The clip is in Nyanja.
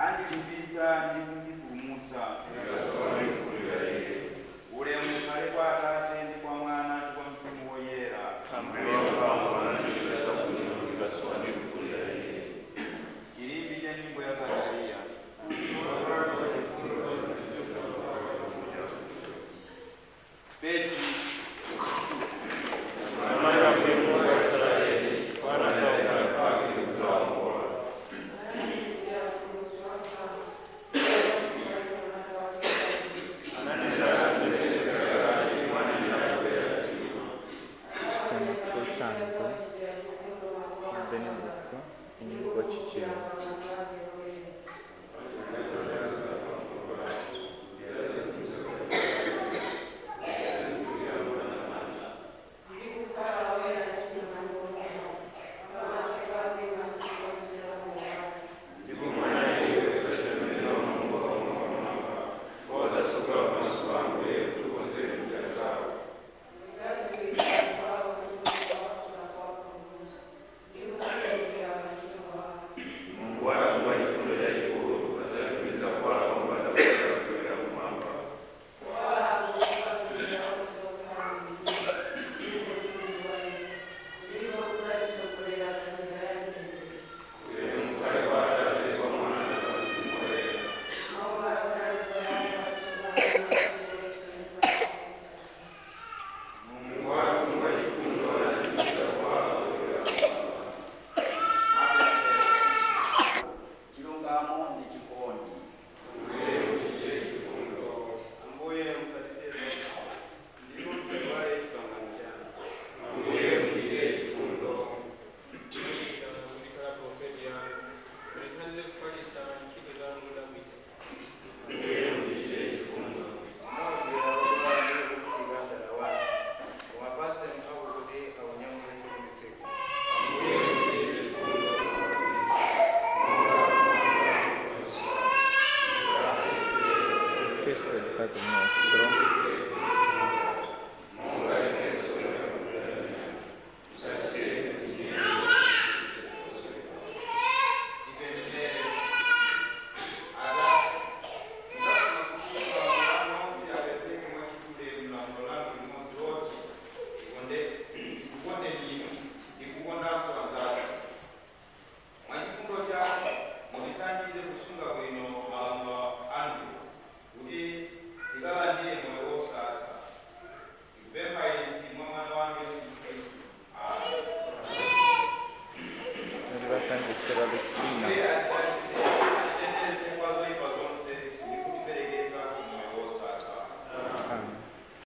Andilimbitsa ndi kundipulumutsa. Ulemu ukhale kwa Atate ndi kwa Mwana ndi kwa Mzimu Woyera. Chilimbi cha nyimbo ya Zakariya. Peji. Stiamo ascoltando il Benedetto in lingua cicero. Chilungamo ndi chikondi. Ambuye musatisiye ndipo musaiwale pangano lanu. Kulikhala profeti yanu mulithandize kufalitsa ntchito zanu zodabwitsa. Munawagwira odwala ndi ovutika mdala wanu, muwapatse mphamvu kuti aunyamule tsiku ndi tsiku. Questo è il Padre Nostro.